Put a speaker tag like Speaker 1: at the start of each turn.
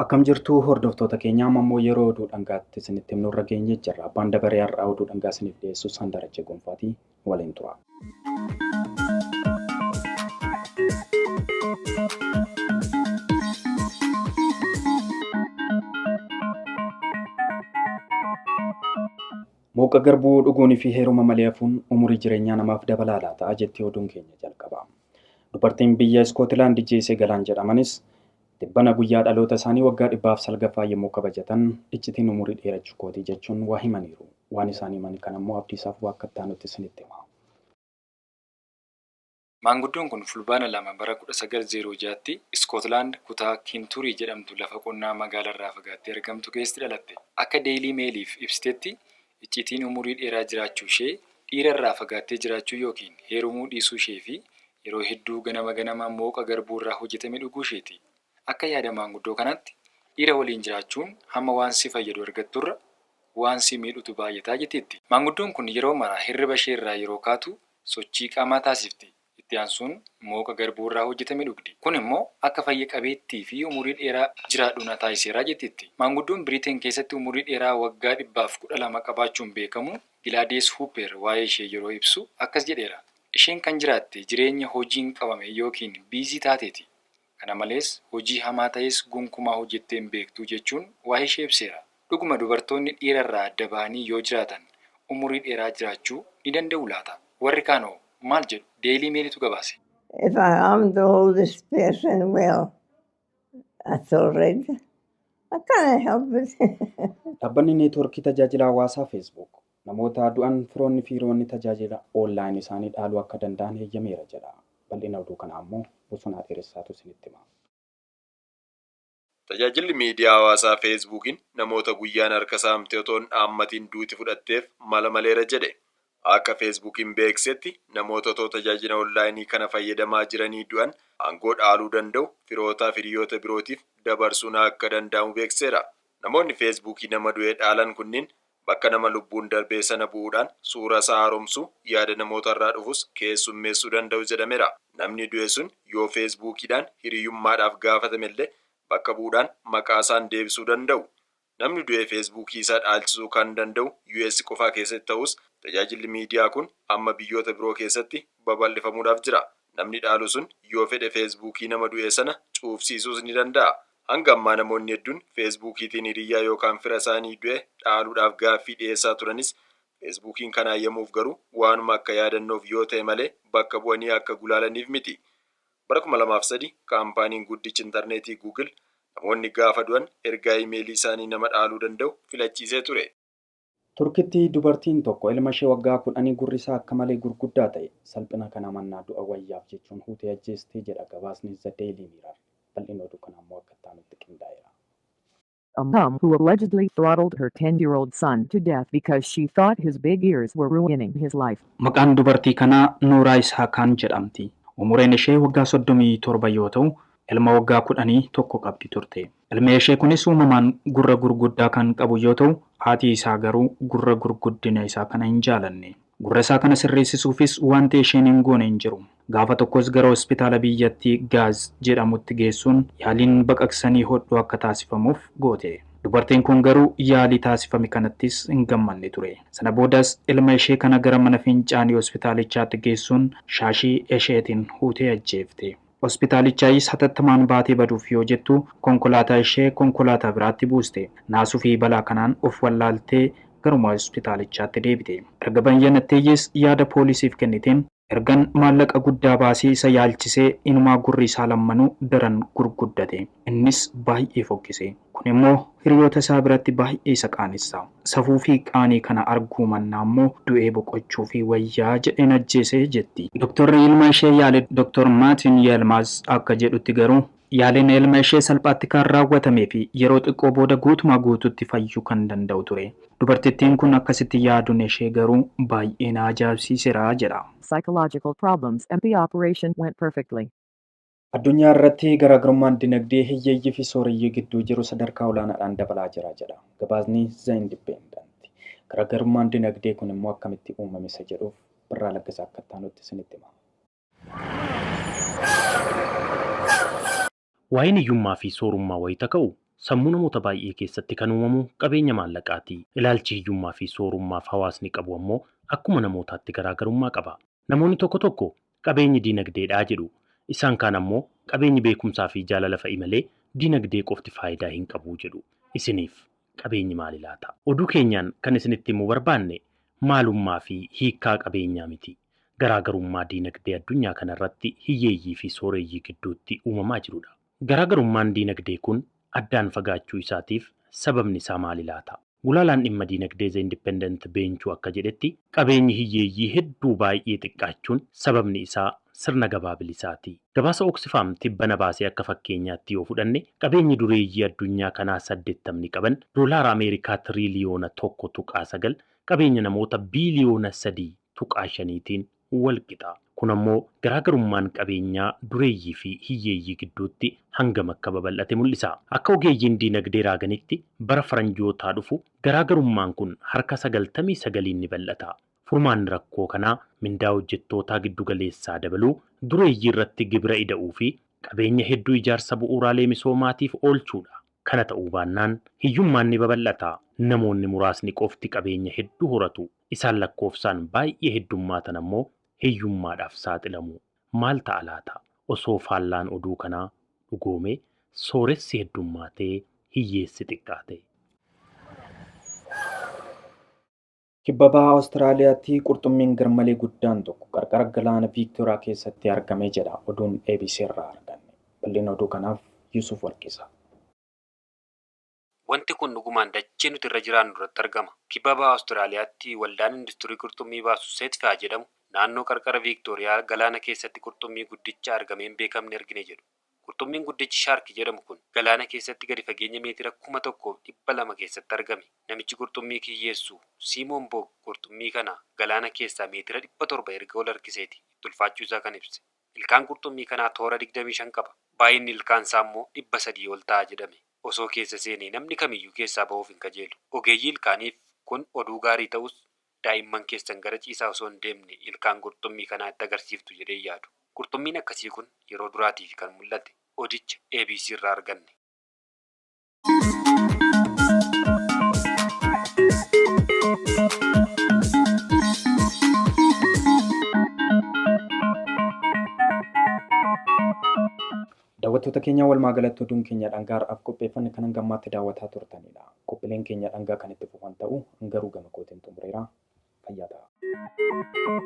Speaker 1: Akkam jirtu hordoftoota keenya, amma immoo yeroo oduu dhangaatti isinitti himnu irra geenye jirra. Abbaan dabaree har'aa oduu dhangaa isiniif dhiyeessu Sandarajee Gonfaatii waliin tura. Mooqa garbuu dhuguunii fi heeruma malee hafuun umurii jireenyaa namaaf dabalaa laata jettee oduun keenya jalqaba. Dubartiin biyya Iskootilaand Jeesee Galaan jedhamanis tibbana guyyaa dhaloota isaanii waggaa 109ffaa yommuu kabajatan iccitiin umurii dheerachuu kootii jechuun waa himaniiru. Waan isaan himan kan ammoo Abdiisaaf waa akka itti isinitti hima.
Speaker 2: Maanguddoon kun Fulbaana 2 bara 1906tti Iskootlaand kutaa Kinturii jedhamtu lafa qonnaa magaalaarraa fagaattee argamtu keessatti dhalatte. Akka Deelii Meeliif ibsitetti, iccitiin umurii dheeraa jiraachuu ishee dhiirarraa fagaattee jiraachuu yookiin heerumuu dhiisuu ishee fi yeroo hedduu ganama ganama mooqa garbuu irraa hojjetame dhuguu isheeti. Akka yaada maanguddoo kanaatti, dhiira waliin jiraachuun hamma waan si fayyadu argatturra waan si miidhutu baay'ataa jetteetti. Maanguddoon kun yeroo mara hirriba isheerraa yeroo kaatu sochii qaamaa taasifti. Itti aansuun mooqa garbuu irraa hojjetame dhugdi. Kun immoo akka fayya qabeettii fi umurii dheeraa jiraadhu na taasiseera jetteetti. Maanguddoon Biriteen keessatti umurii dheeraa waggaa 112 qabaachuun beekamu Gilaadees Huuper waa'ee ishee yeroo ibsu akkas jedheera. Isheen kan jiraatte jireenya hojiin qabame yookiin busy taateeti. Kana malees hojii hamaa ta'es gonkumaa hojjettee hin beektu jechuun waa'ee ishee ibseera. Dhuguma dubartoonni dhiirarraa adda bahanii yoo jiraatan umurii dheeraa jiraachuu ni danda'u laata? Warri kaanoo maal jedhu? Deelii Meelitu gabaase.
Speaker 3: If I am the oldest person, well, that's all right. I can't help it.
Speaker 1: Dhaabbanni neetwoorkii tajaajila hawaasaa Facebook namoota du'an firoonni fi hiriyoonni tajaajila online isaanii dhaaluu akka danda'an heeyyameera jedha. Bal'ina oduu kanaa immoo Bosonaa Dheeressaatu isinitti hima.
Speaker 4: Tajaajilli miidiyaa hawaasaa Feesbuukiin namoota guyyaan harka saamtee otoo hin dhaammatiin duuti fudhatteef mala maleera jedhe. Akka Feesbuukiin beeksisetti, namoota otoo tajaajila onlaayinii kana fayyadamaa jiranii du'an aangoo dhaaluu danda'u firootaa fi hiriyoota birootiif dabarsuun akka danda'amu beeksiseera. Namoonni Feesbuukii nama du'e dhaalan kunniin bakka nama lubbuun darbee sana bu'uudhaan suura isaa haaromsuu, yaada namoota irraa dhufus keessummeessuu danda'u jedhameera. Namni du'e sun yoo Feesbuukiidhaan hiriyyummaadhaaf gaafatame illee bakka bu'uudhaan maqaa isaan deebisuu danda'u. Namni du'e Feesbuukii isaa dhaalchisuu kan danda'u US qofaa keessatti ta'us, tajaajilli miidiyaa kun amma biyyoota biroo keessatti babal'ifamuudhaaf jira. Namni dhaalu sun yoo fedhe Feesbuukii nama du'e sana cuufsiisuus ni danda'a. Hanga ammaa namoonni hedduun Feesbuukiitiin hiriyyaa yookaan fira isaanii du'e dhaaluudhaaf gaaffii dhiyeessaa turanis, Feesbuukiin kana hayyamuuf garuu waanuma akka yaadannoof yoo ta'e malee bakka bu'anii akka gulaalaniif miti. Bara 2003 kaampaaniin guddichi intarneetii Google namoonni gaafa du'an ergaa imeelii isaanii nama dhaaluu danda'u filachiisee ture.
Speaker 1: Turkitti dubartiin tokko ilma ishee waggaa 10 gurri isaa akka malee gurguddaa ta'e salphina kana mannaa du'a wayyaaf jechuun huutee ajjeestee jedha gabaasni The Daily Mirror. Bal'ina oduu kanaa immoo akka itti aanutti qindaa'eera.
Speaker 5: A mom who allegedly throttled her 10-year-old son to death because she thought his big ears were ruining his life.
Speaker 1: Maqaan dubartii kanaa Nuuraa Isaakaan jedhamti. Umuriin ishee waggaa 37 yoo ta'u, ilma waggaa 10 tokko qabdi turte. Ilmi ishee kunis uumamaan gurra gurguddaa kan qabu yoo ta'u, haati isaa garuu gurra gurguddina isaa kana hin jaalanne. Gurra isaa kana sirreessisuufis wanti isheen hin goone hin jiru. Gaafa tokkos gara hospitaala biyyattii Gaaz jedhamutti geessuun yaaliin baqaqsanii hodhuu akka taasifamuuf goote. Dubartiin kun garuu yaalii taasifame kanattis hin gammanne ture. Sana boodas ilma ishee kana gara mana fincaanii hospitaalichaatti geessuun shaashii isheetiin huutee ajjeefte. Hospitaalichaayis hatattamaan baatee baduuf yoo jettu konkolaataa ishee konkolaataa biraatti buuste. Naasuu fi balaa kanaan of wallaaltee garuma hospitaalichaatti deebite. Erga bayyanatteeyyis yaada poolisiif kenniteen, ergan maallaqa guddaa baasee isa yaalchisee inumaa gurri isaa lammanuu daran gurguddate. Innis baay'ee fokkise. Kun immoo hiriyoota isaa biratti baay'ee isa qaanessa. Safuu fi qaanii kana arguu mannaa immoo du'ee boqochuu fi wayyaa jedheen ajjeese jetti. Doktorri ilma ishee yaale Doktor Maatin Yelmaaz akka jedhutti garuu Yaaliin ilma ishee salphaatti kan raawwatamee fi yeroo xiqqoo booda guutumaa guutuutti fayyuu kan danda'u ture. Dubartittiin kun akkasitti yaaduun ishee garuu baay'ee na ajaa'ibsiiseera jedha.
Speaker 5: Psychological problems and the operation went perfectly.
Speaker 1: Addunyaa irratti garaagarummaan dinagdee hiyyeeyyii fi sooreyyii gidduu jiru sadarkaa olaanaadhaan dabalaa jira jedha. Gabaasni The Independent. Garaagarummaan dinagdee kun immoo akkamitti uumame isa jedhuuf Birraa Laggasaa akka itti isinitti hima.
Speaker 6: Waa'een hiyyummaa fi soorummaa wayita ka'u sammuu namoota baay'ee keessatti kan uumamu qabeenya maallaqaati. Ilaalchi hiyyummaa fi soorummaaf hawaasni qabu ammoo akkuma namootaatti garaagarummaa qaba. Namoonni tokko tokko qabeenyi diinagdeedhaa jedhu. Isaan kaan ammoo qabeenyi beekumsaa fi jaalala fa'i malee diinagdee qofti faayidaa hin qabu jedhu. Isiniif qabeenyi maali laata? Oduu keenyaan kan isinitti himuu barbaanne maalummaa fi hiikkaa qabeenyaa miti. Garaagarummaa diinagdee addunyaa kanarratti hiyyeeyyii fi sooreyyii gidduutti uumamaa jirudha. Garaagarummaan diinagdee kun addaan fagaachuu isaatiif sababni isaa maali laata? Gulaalaan dhimma diinagdee The Independent Beenchuu akka jedhetti qabeenyi hiyyeeyyii hedduu baay'ee xiqqaachuun sababni isaa sirna gabaa bilisaati. Gabaasa Oxfam tibbana baasee akka fakkeenyaatti yoo fudhanne qabeenyi dureeyyii addunyaa kanaa 80 qaban doolaara Ameerikaa tiriliyoona 1.9 qabeenya namoota biiliyoona 3.5tiin wal qixa. Kun ammoo garaagarummaan qabeenyaa dureeyyii fi hiyyeeyyii gidduutti hangam akka babal'ate mul'isa. Akka ogeeyyiin diinagdee raaganitti bara faranjootaa dhufu garaagarummaan kun harka 99 ni bal'ata. Furmaanni rakkoo kanaa mindaa hojjettootaa giddugaleessaa dabaluu, dureeyyii irratti gibira ida'uu fi qabeenya hedduu ijaarsa bu'uuraalee misoomaatiif oolchuudha. Kana ta'uu baannaan hiyyummaan ni babal'ata. Namoonni muraasni qofti qabeenya hedduu horatu. Isaan lakkoofsaan baay'ee heddummaatan ammoo hiyyummaadhaaf saaxilamu. Maal ta'a laata? Osoo faallaan oduu kanaa dhugoome sooressi heddummaatee hiyyeessi xiqqaate.
Speaker 1: Kibba baha Awustiraaliyaatti qurxummiin garmalee guddaan tokko qarqara galaana Viiktooriyaa keessatti argame jedha oduun ABC irraa arganne. Bal'ina oduu kanaaf Yusuf Warqisa.
Speaker 2: Wanti kun dhugumaan dachee nuti irra jiraannu irratti argama. Kibba baha Awustiraaliyaatti waldaan industirii qurxummii baasu Seetfaa jedhamu naannoo qarqara Viiktooriyaa galaana keessatti qurxummii guddicha argamee hin beekamne argine jedhu. Qurxummiin guddichi shaarki jedhamu kun galaana keessatti gadi fageenya meetira 1200 keessatti argame. Namichi qurxummii kiyyeessu Siimoon Boog qurxummii kana galaana keessaa meetira 700 erga ol harkiseeti itti ulfaachuu isaa kan ibse. Ilkaan qurxummii kanaa toora 25 qaba. Baay'inni ilkaan isaa immoo 300 ol ta'a jedhame. Osoo keessa seenee namni kamiyyuu keessaa ba'uuf hin kajeelu. Ogeeyyii ilkaaniif kun oduu gaarii ta'us daa'imman keessan gara ciisaa osoo hin deemne ilkaan qurxummii kanaa itti agarsiiftu jedhee yaadu. Qurxummiin akkasii kun yeroo duraatiif kan mul'ate odicha ABC irraa arganne.
Speaker 1: Daawwattoota keenya walumaa galatti oduun keenya dhangaa har'aaf qopheeffanne kan hangammaatti daawwataa turtanidha. Qophiileen keenya dhangaa kan itti fufan ta'u garuu gama kootiin xumureera. Fayyaa ta'a.